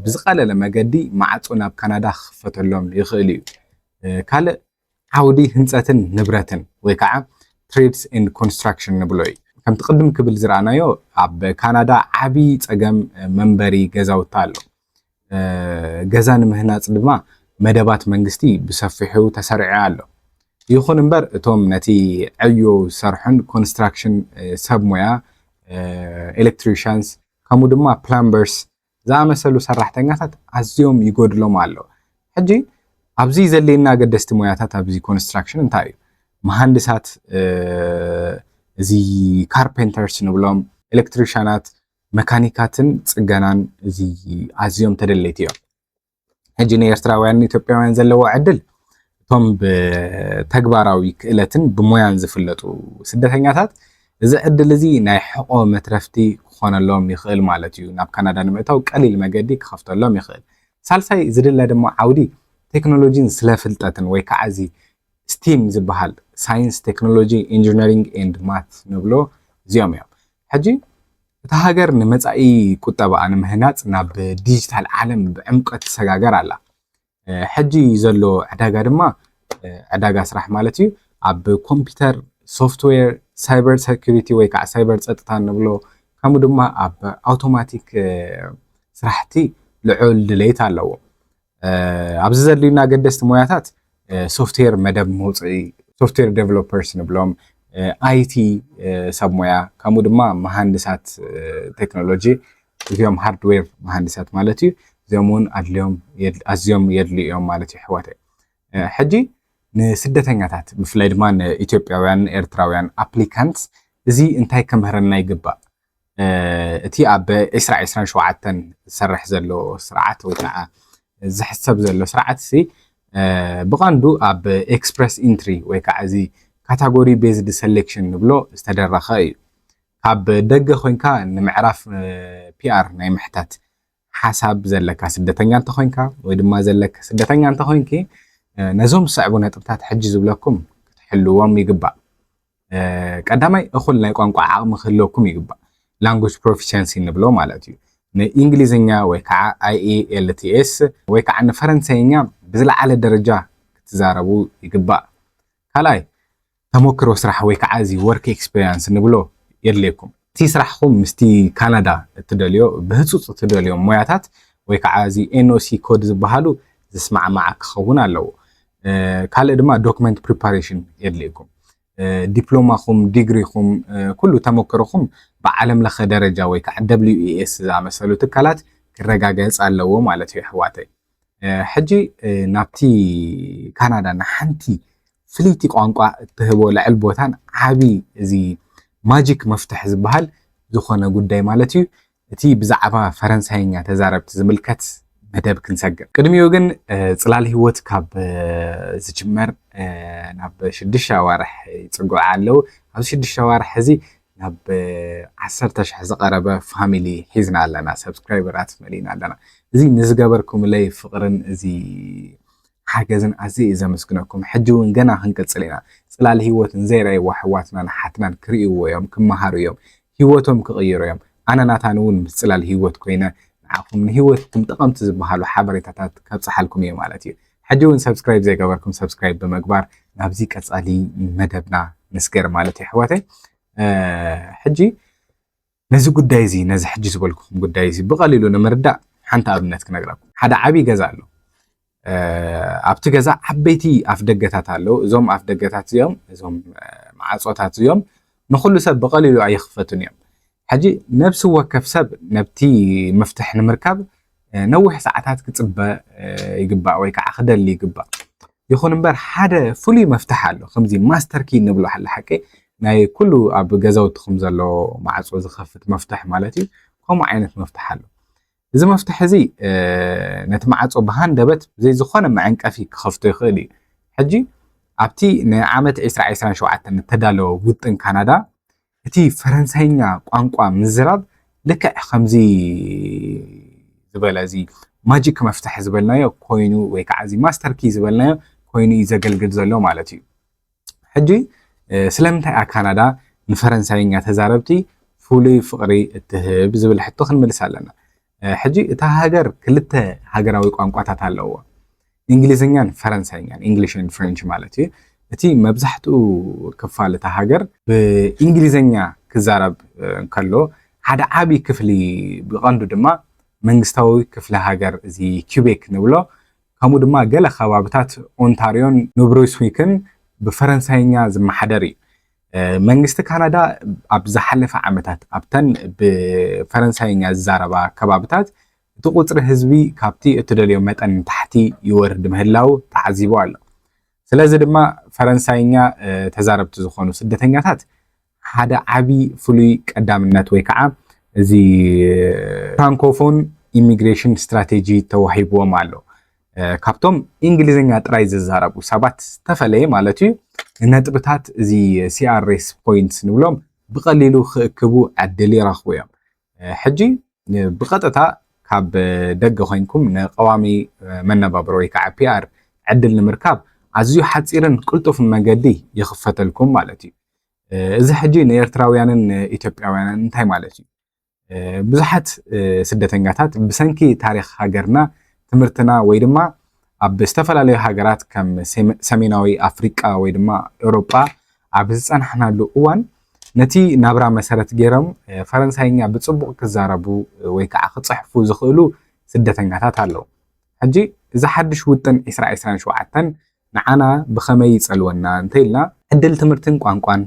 ብዝቐለለ መገዲ ማዕጾ ናብ ካናዳ ክኽፈተሎም ይኽእል እዩ። ካልእ ዓውዲ ህንፀትን ንብረትን ወይ ከዓ ትሬድስ ኤንድ ኮንስትራክሽን ንብሎ እዩ። ከምቲ ቅድም ክብል ዝረኣናዮ ኣብ ካናዳ ዓቢ ጸገም መንበሪ ገዛውቲ ኣሎ። ገዛ ንምህናጽ ድማ መደባት መንግስቲ ብሰፊሑ ተሰሪዑ ኣሎ። ይኹን እምበር እቶም ነቲ ዕዮ ዝሰርሑን ኮንስትራክሽን ሰብ ሞያ፣ ኤሌክትሪሻንስ ከምኡ ድማ ፕላምበርስ ዝኣመሰሉ ሰራሕተኛታት ኣዝዮም ይጎድሎም ኣሎ። ሕጂ ኣብዚ ዘድልየና ኣገደስቲ ሞያታት ኣብዚ ኮንስትራክሽን እንታይ እዩ? መሃንድሳት እዚ ካርፔንተርስ ንብሎም፣ ኤሌክትሪሻናት፣ መካኒካትን ፅገናን እዚ ኣዝዮም ተደለይቲ እዮም። ሕጂ ንኤርትራውያን ንኢትዮጵያውያን ዘለዎ ዕድል እቶም ብተግባራዊ ክእለትን ብሞያን ዝፍለጡ ስደተኛታት እዚ ዕድል እዚ ናይ ሕቆ መትረፍቲ ክኾነሎም ይኽእል ማለት እዩ። ናብ ካናዳ ንምእታው ቀሊል መገዲ ክኸፍተሎም ይኽእል። ሳልሳይ ዝድለ ድማ ዓውዲ ቴክኖሎጂን ስለ ፍልጠትን ወይ ከዓ እዚ ስቲም ዝበሃል ሳይንስ፣ ቴክኖሎጂ፣ ኢንጂነሪንግ ኤንድ ማት ንብሎ እዚኦም እዮም። ሕጂ እታ ሃገር ንመጻኢ ቁጠባኣ ንምህናጽ ናብ ዲጂታል ዓለም ብዕምቀት ትሰጋገር ኣላ። ሕጂ ዘሎ ዕዳጋ ድማ ዕዳጋ ስራሕ ማለት እዩ። ኣብ ኮምፒውተር፣ ሶፍትዌር፣ ሳይበር ሴኩሪቲ ወይ ከዓ ሳይበር ፀጥታ ንብሎ ከምኡ ድማ ኣብ ኣውቶማቲክ ስራሕቲ ልዑል ድሌት ኣለዎ። ኣብዚ ዘድልዩና ኣገደስቲ ሞያታት ሶፍትዌር መደብ መውፅኢ፣ ሶፍትዌር ዴቨሎፐርስ ንብሎም፣ ኣይቲ ሰብ ሞያ ከምኡ ድማ መሃንድሳት ቴክኖሎጂ፣ እዚኦም ሃርድዌር መሃንድሳት ማለት እዩ። እዚኦም እውን ኣድልዮም ኣዝዮም የድልዩ እዮም ማለት እዩ ኣሕዋተይ። ሕጂ ንስደተኛታት ብፍላይ ድማ ንኢትዮጵያውያን ኤርትራውያን ኣፕሊካንትስ እዚ እንታይ ከምህረና ይግባእ? እቲ ኣብ ዕስራ ዕስራን ሸውዓተን ዝሰርሕ ዘሎ ስርዓት ወይ ከዓ ዝሕሰብ ዘሎ ስርዓት ሲ ብቐንዱ ኣብ ኤክስፕረስ ኢንትሪ ወይ ከዓ እዚ ካታጎሪ ቤዝድ ሰሌክሽን ንብሎ ዝተደረኸ እዩ። ካብ ደገ ኮይንካ ንምዕራፍ ፒኣር ናይ ምሕታት ሓሳብ ዘለካ ስደተኛ እንተኮይንካ ወይ ድማ ዘለካ ስደተኛ እንተኮይንኪ ነዞም ዝስዕቡ ነጥብታት ሕጂ ዝብለኩም ክትሕልዎም ይግባእ። ቀዳማይ እኹል ናይ ቋንቋ ዓቕሚ ክህልወኩም ይግባእ። ላንጉጅ ፕሮፊሸንሲ ንብሎ ማለት እዩ። ንእንግሊዝኛ ወይ ከዓ ኣይኤልቲኤስ ወይ ከዓ ንፈረንሳይኛ ብዝለዓለ ደረጃ ክትዛረቡ ይግባእ። ካልኣይ ተመክሮ ስራሕ ወይ ከዓ እዚ ወርክ ኤክስፔሪንስ ንብሎ የድልየኩም። እቲ ስራሕኹም ምስቲ ካናዳ እትደልዮ ብህፁፅ እትደልዮ ሞያታት ወይ ከዓ እዚ ኤንኦሲ ኮድ ዝበሃሉ ዝስማዕማዕ ክኸውን ኣለዎ። ካልእ ድማ ዶክመንት ፕሪፓሬሽን የድልየኩም። ዲፕሎማኹም፣ ዲግሪኹም፣ ኩሉ ተመክሮኹም ብዓለም ለኸ ደረጃ ወይ ከዓ ደብሊዩ ኢ ኤስ ዝኣመሰሉ ትካላት ክረጋገፅ ኣለዎ ማለት እዩ ኣሕዋተይ። ሕጂ ናብቲ ካናዳ ንሓንቲ ፍልይቲ ቋንቋ እትህቦ ልዕል ቦታን ዓቢ እዚ ማጂክ መፍትሕ ዝበሃል ዝኾነ ጉዳይ ማለት እዩ። እቲ ብዛዕባ ፈረንሳይኛ ተዛረብቲ ዝምልከት መደብ ክንሰግር። ቅድሚኡ ግን ጽላል ህይወት ካብ ዝጅመር ናብ ሽዱሽተ ኣዋርሕ ይጽግዑ ኣለዉ። ኣብዚ ሽዱሽተ ኣዋርሕ እዚ ናብ ዓሰርተ ሽሕ ዝቐረበ ፋሚሊ ሒዝና ኣለና፣ ሰብስክራይበራት መሊእና ኣለና። እዚ ንዝገበርኩምለይ ፍቕርን እዚ ሓገዝን ኣዝየ እየ ዘመስግነኩም። ሕጂ እውን ገና ክንቅጽል ኢና። ጽላል ህይወት ንዘይረኣይዎ ኣሕዋትናን ኣሓትናን ክርእይዎ እዮም፣ ክመሃሩ እዮም፣ ህይወቶም ክቕይሩ እዮም። ኣነ ናታን እውን ምስ ጽላል ህይወት ኮይነ ንዓኹም ንህይወትኩም ጠቐምቲ ዝበሃሉ ሓበሬታታት ከብጽሓልኩም እየ ማለት እዩ። ሕጂ እውን subscribe ዘይገበርኩም subscribe ብምግባር ናብዚ ቀጻሊ መደብና ንስገር ማለት እዩ ኣሕዋተይ። ሕጂ ነዚ ጉዳይ እዚ ነዚ ሕጂ ዝበልኩኹም ጉዳይ እዚ ብቐሊሉ ንምርዳእ ሓንቲ ኣብነት ክነግረኩም። ሓደ ዓብዪ ገዛ ኣሎ። ኣብቲ ገዛ ዓበይቲ ኣፍ ደገታት ኣለዉ። እዞም ኣፍ ደገታት እዚኦም እዞም ማዕፆታት እዚኦም ንኩሉ ሰብ ብቐሊሉ ኣይኽፈቱን እዮም። ሕጂ ነብሲ ወከፍ ሰብ ነብቲ መፍትሕ ንምርካብ ነዊሕ ሰዓታት ክፅበ ይግባእ ወይ ከዓ ክደሊ ይግባእ። ይኹን እምበር ሓደ ፍሉይ መፍትሕ ኣሎ። ከምዚ master key ንብሎ ሓለ ሓቂ ናይ ኩሉ ኣብ ገዛውትኹም ዘሎ ማዕፆ ዝኸፍት መፍትሕ ማለት እዩ። ከምኡ ዓይነት መፍትሕ ኣሎ። እዚ መፍትሕ እዚ ነቲ ማዕፆ ብሃንደበት ብዘይ ዝኾነ መዐንቀፊ ክኸፍቶ ይኽእል እዩ። ሕጂ ኣብቲ ንዓመት ዕስራ ዕስራን ሸውዓተን እተዳለወ ውጥን ካናዳ እቲ ፈረንሳይኛ ቋንቋ ምዝራብ ልክዕ ከምዚ ዝበለ እዚ ማጂክ መፍትሒ ዝበልናዮ ኮይኑ ወይ ከዓ እዚ master key ዝበልናዮ ኮይኑ እዩ ዘገልግል ዘሎ ማለት እዩ። ሕጂ ስለምንታይ እያ ካናዳ ንፈረንሳይኛ ተዛረብቲ ፍሉይ ፍቕሪ እትህብ ዝብል ሕቶ ክንምልስ ኣለና። ሕጂ እታ ሃገር ክልተ ሃገራዊ ቋንቋታት ኣለዎ፣ እንግሊዝኛን ፈረንሳይኛን፣ English and French ማለት እዩ። እቲ መብዛሕትኡ ክፋል እታ ሃገር ብእንግሊዝኛ ክዛረብ እንከሎ ሓደ ዓቢ ክፍሊ ብቐንዱ ድማ መንግስታዊ ክፍለ ሃገር እዚ ኪቤክ ንብሎ ከምኡ ድማ ገለ ከባብታት ኦንታርዮን ኑብሩስዊክን ብፈረንሳይኛ ዝመሓደር እዩ። መንግስቲ ካናዳ ኣብ ዝሓለፈ ዓመታት ኣብተን ብፈረንሳይኛ ዝዛረባ ከባብታት እቲ ቁፅሪ ህዝቢ ካብቲ እትደልዮ መጠን ንታሕቲ ይወርድ ምህላው ተዓዚቡ ኣሎ። ስለዚ ድማ ፈረንሳይኛ ተዛረብቲ ዝኾኑ ስደተኛታት ሓደ ዓቢ ፍሉይ ቀዳምነት ወይ ከዓ እዚ francophone immigration strategy ተዋሂብዎም ኣሎ። ካብቶም እንግሊዝኛ ጥራይ ዝዛረቡ ሰባት ዝተፈለየ ማለት እዩ። ንነጥብታት እዚ CRS points ንብሎም ብቐሊሉ ክእክቡ ዕድል ይረኽቡ እዮም። ሕጂ ብቐጥታ ካብ ደገ ኮይንኩም ንቀዋሚ መነባብሮ ወይ ከዓ PR ዕድል ንምርካብ ኣዝዩ ሓፂርን ቅልጡፍን መገዲ ይኽፈተልኩም ማለት እዩ። እዚ ሕጂ ንኤርትራውያንን ንኢትዮጵያውያንን እንታይ ማለት እዩ? ብዙሓት ስደተኛታት ብሰንኪ ታሪኽ ሃገርና፣ ትምህርትና ወይ ድማ ኣብ ዝተፈላለዩ ሃገራት ከም ሰሜናዊ ኣፍሪቃ ወይ ድማ ኤውሮጳ ኣብ ዝጸናሕናሉ እዋን ነቲ ናብራ መሰረት ገይሮም ፈረንሳይኛ ብጽቡቕ ክዛረቡ ወይ ከዓ ክጽሕፉ ዝኽእሉ ስደተኛታት ኣለዉ። ሕጂ እዚ ሓድሽ ውጥን ዕስራ ዕስራን ሸውዓተን ንዓና ብኸመይ ይጸልወና እንተኢልና ዕድል ትምህርትን ቋንቋን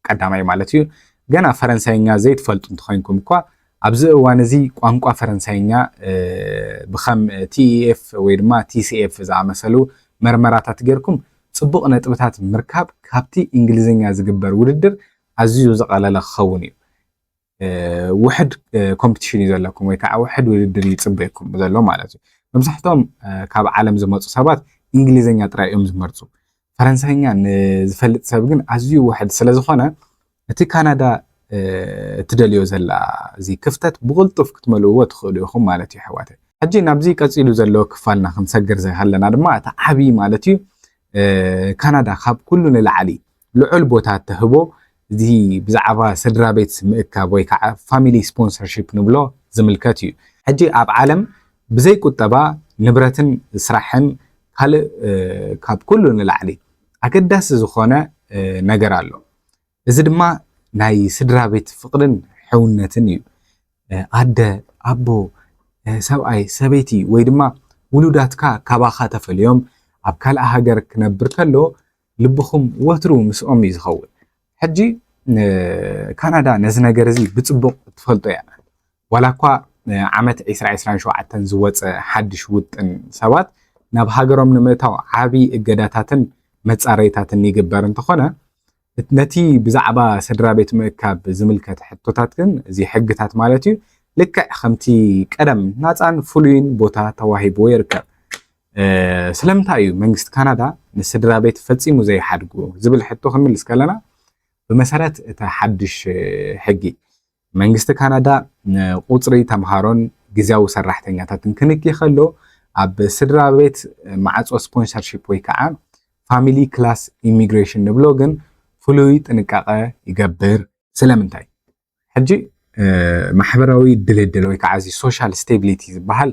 ቀዳማይ ማለት እዩ። ገና ፈረንሳይኛ ዘይትፈልጡ እንተኾይንኩም እኳ ኣብዚ እዋን እዚ ቋንቋ ፈረንሳይኛ ብኸም TEF ወይ ድማ TCF ዝኣመሰሉ መርመራታት ጌርኩም ጽቡቕ ነጥብታት ምርካብ ካብቲ እንግሊዝኛ ዝግበር ውድድር ኣዝዩ ዝቐለለ ክኸውን እዩ። ውሕድ ኮምፒቲሽን እዩ ዘለኩም ወይ ከዓ ውሕድ ውድድር እዩ ይፅበየኩም ዘሎ ማለት እዩ። መብዛሕትኦም ካብ ዓለም ዝመፁ ሰባት እንግሊዝኛ ጥራይ እዮም ዝመርፁ። ፈረንሳይኛ ንዝፈልጥ ሰብ ግን ኣዝዩ ውሕድ ስለዝኾነ እቲ ካናዳ እትደልዮ ዘላ እዚ ክፍተት ብቕልጡፍ ክትመልእዎ ትኽእሉ ኢኹም ማለት እዩ ኣሕዋተይ። ሕጂ ናብዚ ቀፂሉ ዘሎ ክፋልና ክንሰግር ከለና ድማ እቲ ዓብዪ ማለት እዩ ካናዳ ካብ ኩሉ ንላዕሊ ልዑል ቦታ እትህቦ እዚ ብዛዕባ ስድራ ቤት ምእካብ ወይ ከዓ family sponsorship ንብሎ ዝምልከት እዩ። ሕጂ ኣብ ዓለም ብዘይ ቁጠባ ንብረትን ስራሕን ካልእ ካብ ኩሉ ንላዕሊ ኣገዳሲ ዝኾነ ነገር ኣሎ። እዚ ድማ ናይ ስድራ ቤት ፍቕርን ሕውነትን እዩ። ኣደ፣ ኣቦ፣ ሰብኣይ፣ ሰበይቲ ወይ ድማ ውሉዳትካ ካባኻ ተፈልዮም ኣብ ካልእ ሃገር ክነብር ከሎ ልብኹም ወትሩ ምስኦም እዩ ዝኸውን። ሕጂ ካናዳ ነዚ ነገር እዚ ብጽቡቕ ትፈልጦ እያ። ዋላ እኳ ዓመት ዕስራ ዕስራን ሸውዓተን ዝወፀ ሓድሽ ውጥን ሰባት ናብ ሃገሮም ንምእታው ዓቢ እገዳታትን መጻረይታትን ይግበር እንተኾነ ነቲ ብዛዕባ ስድራ ቤት ምእካብ ዝምልከት ሕቶታት ግን እዚ ሕግታት ማለት እዩ ልክዕ ከምቲ ቀደም ናፃን ፍሉይን ቦታ ተዋሂብዎ ይርከብ። ስለምንታይ እዩ መንግስቲ ካናዳ ንስድራ ቤት ፈጺሙ ዘይሓድጉ ዝብል ሕቶ ክንምልስ ከለና ብመሰረት እቲ ሓድሽ ሕጊ መንግስቲ ካናዳ ንቁፅሪ ተምሃሮን ግዝያዊ ሰራሕተኛታትን ክንኪ ከሎ ኣብ ስድራ ቤት ማዕፆ ስፖንሰርሺፕ ወይ ከዓ family class immigration ንብሎ ግን ፍሉይ ጥንቃቐ ይገብር። ስለምንታይ? ሕጂ ማሕበራዊ ድልድል ወይ ከዓ እዚ social stability ዝበሃል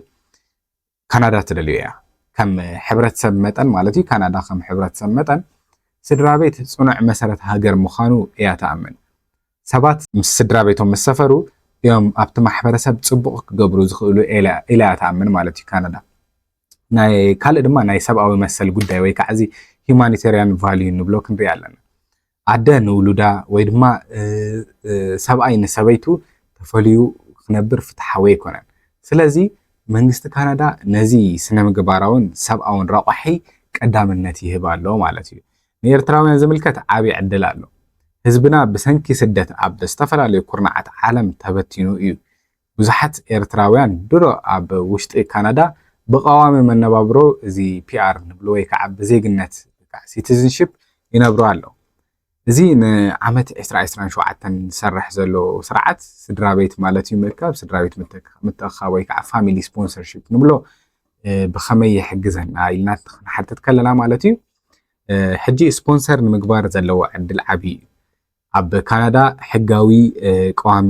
ካናዳ ትደልዮ እያ። ከም ሕብረተሰብ መጠን ማለት እዩ፣ ካናዳ ከም ሕብረተሰብ መጠን ስድራ ቤት ጽኑዕ መሰረት ሃገር ምዃኑ እያ ትኣምን። ሰባት ምስ ስድራ ቤቶም ምስ ሰፈሩ እዮም ኣብቲ ማሕበረሰብ ጽቡቕ ክገብሩ ዝኽእሉ ኢላ ኢላ እያ ትኣምን ማለት እዩ ካናዳ። ናይ ካልእ ድማ ናይ ሰብኣዊ መሰል ጉዳይ ወይ ከዓ እዚ ሂማኒቴሪያን ቫልዩ ንብሎ ክንርኢ ኣለና። ኣደ ንውሉዳ ወይ ድማ እ፣ እ፣ ሰብኣይ ንሰበይቱ ተፈልዩ ክነብር ፍትሓዊ ኣይኮነን። ስለዚ መንግስቲ ካናዳ ነዚ ስነ ምግባራውን ሰብኣውን ረቋሒ ቀዳምነት ይህብ ኣሎ ማለት እዩ። ንኤርትራውያን ዝምልከት ዓቢ ዕድል ኣሎ። ህዝብና ብሰንኪ ስደት ኣብ ዝተፈላለዩ ኩርናዓት ዓለም ተበቲኑ እዩ። ብዙሓት ኤርትራውያን ድሮ ኣብ ውሽጢ ካናዳ ብቐዋሚ መነባብሮ እዚ ፒኣር ንብሎ ወይ ከዓ ብዜግነት ወይ ከዓ ሲቲዝንሺፕ ይነብሩ ኣለዉ። እዚ ንዓመት ዕስራ ዕስራን ሸውዓተን ዝሰርሕ ዘሎ ስርዓት ስድራ ቤት ማለት እዩ ምእካብ፣ ስድራ ቤት ምትእካ- ምትእኻብ ወይ ከዓ ፋሚሊ ስፖንሰርሺፕ ንብሎ እ፣ ብኸመይ ይሕግዘና ኢልና ክንሓትት ከለና ማለት እዩ። እ፣ ሕጂ ስፖንሰር ንምግባር ዘለዎ ዕድል ዓቢ እዩ። ኣብ ካናዳ ሕጋዊ እ፣ ቀዋሚ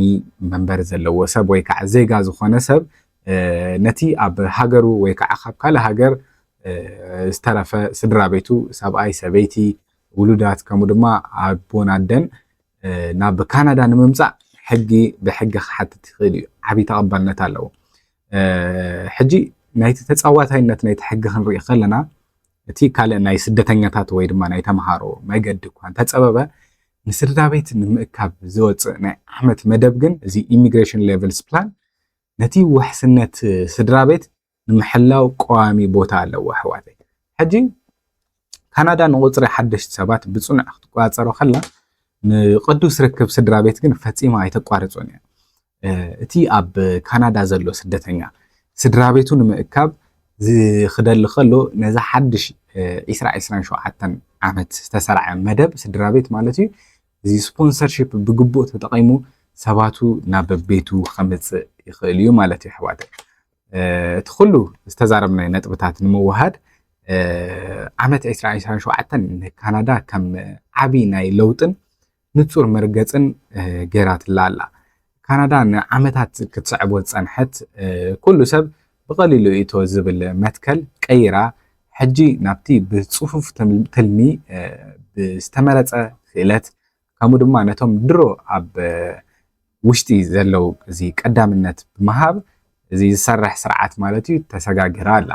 መንበሪ ዘለዎ ሰብ ወይ ከዓ ዜጋ ዝኾነ ሰብ እ፣ ነቲ ኣብ ሃገሩ ወይ ከዓ ካብ ካልእ ሃገር እ፣ ዝተረፈ ስድራ ቤቱ ሰብኣይ፣ ሰበይቲ፣ ውሉዳት ከምኡ ድማ ኣቦን ኣደን እ፣ ናብ ካናዳ ንምምጻእ ሕጊ ብሕጊ ክሓትት ይኽእል እዩ። ዓቢ ተቐባልነት ኣለዎ። እ፣ ሕጂ ናይቲ ተጻዋታይነት ናይቲ ሕጊ ክንርኢ ከለና እቲ ካልእ ናይ ስደተኛታት ወይ ድማ ናይ ተምሃሮ መገዲ እኳ እንተጸበበ ንስድራ ቤት ንምእካብ ዝወጽእ ናይ ዓመት መደብ ግን እዚ ኢሚግሬሽን ሌቨልስ ፕላን ነቲ ውሕስነት ስድራ ቤት ንምሕላው ቀዋሚ ቦታ ኣለዎ ኣሕዋተይ። ሕጂ ካናዳ ንቁፅሪ ሓደሽቲ ሰባት ብፅኑዕ ክትቆፃፀሮ ከላ ንቅዱስ ርክብ ስድራ ቤት ግን ፈፂማ ኣይተቋርፆን እያ። እቲ ኣብ ካናዳ ዘሎ ስደተኛ ስድራ ቤቱ ንምእካብ ዝክደሊ ከሎ ነዛ ሓድሽ ዒስራ ዒስራን ሸውዓተን ዓመት ዝተሰርዐ መደብ ስድራ ቤት ማለት እዩ እዚ ስፖንሰርሺፕ ብግቡእ ተጠቂሙ ሰባቱ ናብ ቤቱ ከምፅእ ይኽእል እዩ ማለት እዩ ኣሕዋተይ። እቲ ኩሉ ዝተዛረብናዮ ነጥብታት ንምውሃድ ዓመት ዕስራ ዕስራን ሸውዓተን ንካናዳ ከም ዓብዪ ናይ ለውጥን ንፁር መርገፅን ገይራትላ ኣላ። ካናዳ ንዓመታት ክትስዕቦ ዝፀንሐት ኩሉ ሰብ ብቐሊሉ እቶ ዝብል መትከል ቀይራ ሕጂ ናብቲ ብፅፉፍ ትልሚ ብዝተመረፀ ክእለት ከምኡ ድማ ነቶም ድሮ ኣብ ውሽጢ ዘለዉ እዚ ቀዳምነት ብምሃብ እዚ ዝሰርሕ ስርዓት ማለት እዩ ተሰጋጊራ ኣላ።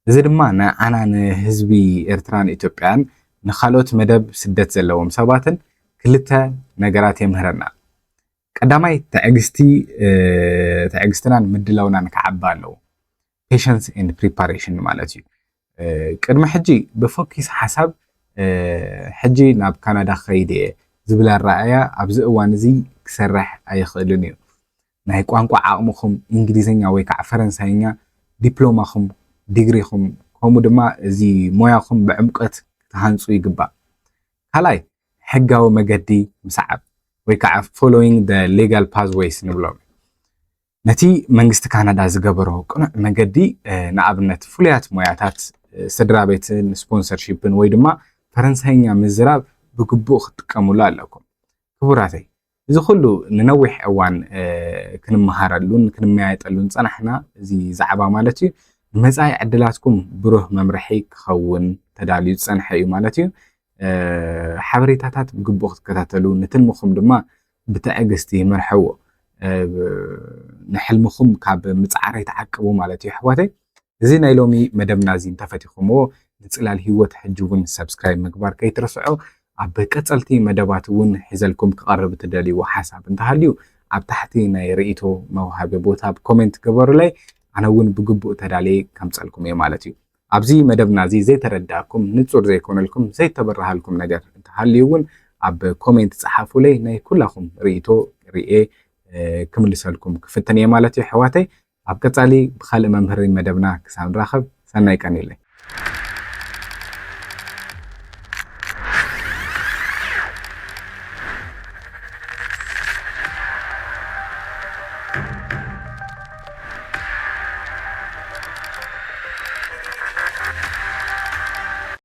እዚ ድማ ንዓና ንህዝቢ ኤርትራን ኢትዮጵያን ንካልኦት መደብ ስደት ዘለዎም ሰባትን ክልተ ነገራት የምህረና። ቀዳማይ ትዕግስቲ ትዕግስትናን ምድላውናን ክዓቢ ኣለዎ። Patience and preparation ማለት እዩ። ቅድሚ ሕጂ ብፎኪስ ሓሳብ ሕጂ ናብ ካናዳ ክኸይድ እየ ዝብል ኣረኣእያ ኣብዚ እዋን እዚ ክሰርሕ ኣይኽእልን እዩ። ናይ ቋንቋ ዓቕምኹም እንግሊዝኛ ወይ ከዓ ፈረንሳይኛ ዲፕሎማኹም ዲግሪኹም ከምኡ ድማ እዚ ሞያኹም ብዕምቀት ክትሃንፁ ይግባእ። ካልኣይ ሕጋዊ መገዲ ምስዓብ ወይ ከዓ following the legal pathways ንብሎም ነቲ መንግስቲ ካናዳ ዝገበሮ ቅኑዕ መገዲ ንኣብነት ፍሉያት ሞያታት ስድራ ቤትን ስፖንሰርሺፕን ወይ ድማ ፈረንሳይኛ ምዝራብ ብግቡእ ክትጥቀሙሉ ኣለኩም። ክቡራተይ እዚ ኩሉ ንነዊሕ እዋን ክንመሃረሉን ክንመያየጠሉን ዝፀናሕና እዚ ዛዕባ ማለት እዩ ንመፃኢ ዕድላትኩም ብሩህ መምርሒ ክኸውን ተዳልዩ ዝፀንሐ እዩ ማለት እዩ። ሓበሬታታት ብግቡእ ክትከታተሉ ንትልምኹም ድማ ብትዕግስቲ መርሐዎ። ንሕልምኹም ካብ ምፅዓር ኣይትዓቅቡ ማለት እዩ ኣሕዋተይ። እዚ ናይ ሎሚ መደብና እዚ እንተፈቲኹምዎ ንፅላል ህይወት ሕጂ እውን ሰብስክራይብ ምግባር ከይትርስዑ። ኣብ ቀፀልቲ መደባት እውን ሒዘልኩም ክቐርብ እትደልይዎ ሓሳብ እንተሃልዩ ኣብ ታሕቲ ናይ ርእይቶ መውሃቢ ቦታ ብኮሜንት ግበሩለይ። ኣነ እውን ብግቡእ ተዳልየ ከምፀልኩም እየ ማለት እዩ። ኣብዚ መደብና እዚ ዘይተረዳእኩም ንፁር ዘይኮነልኩም ዘይተበረሃልኩም ነገር እንተሃልዩ እውን ኣብ ኮሜንት ፀሓፉለይ ናይ ኩላኹም ርእይቶ ርእየ ክምልሰልኩም ክፍትን እየ ማለት እዩ ኣሕዋተይ። ኣብ ቀፃሊ ብካልእ መምህሪ መደብና ክሳብ ንራኸብ ሰናይ ቀን የለይ።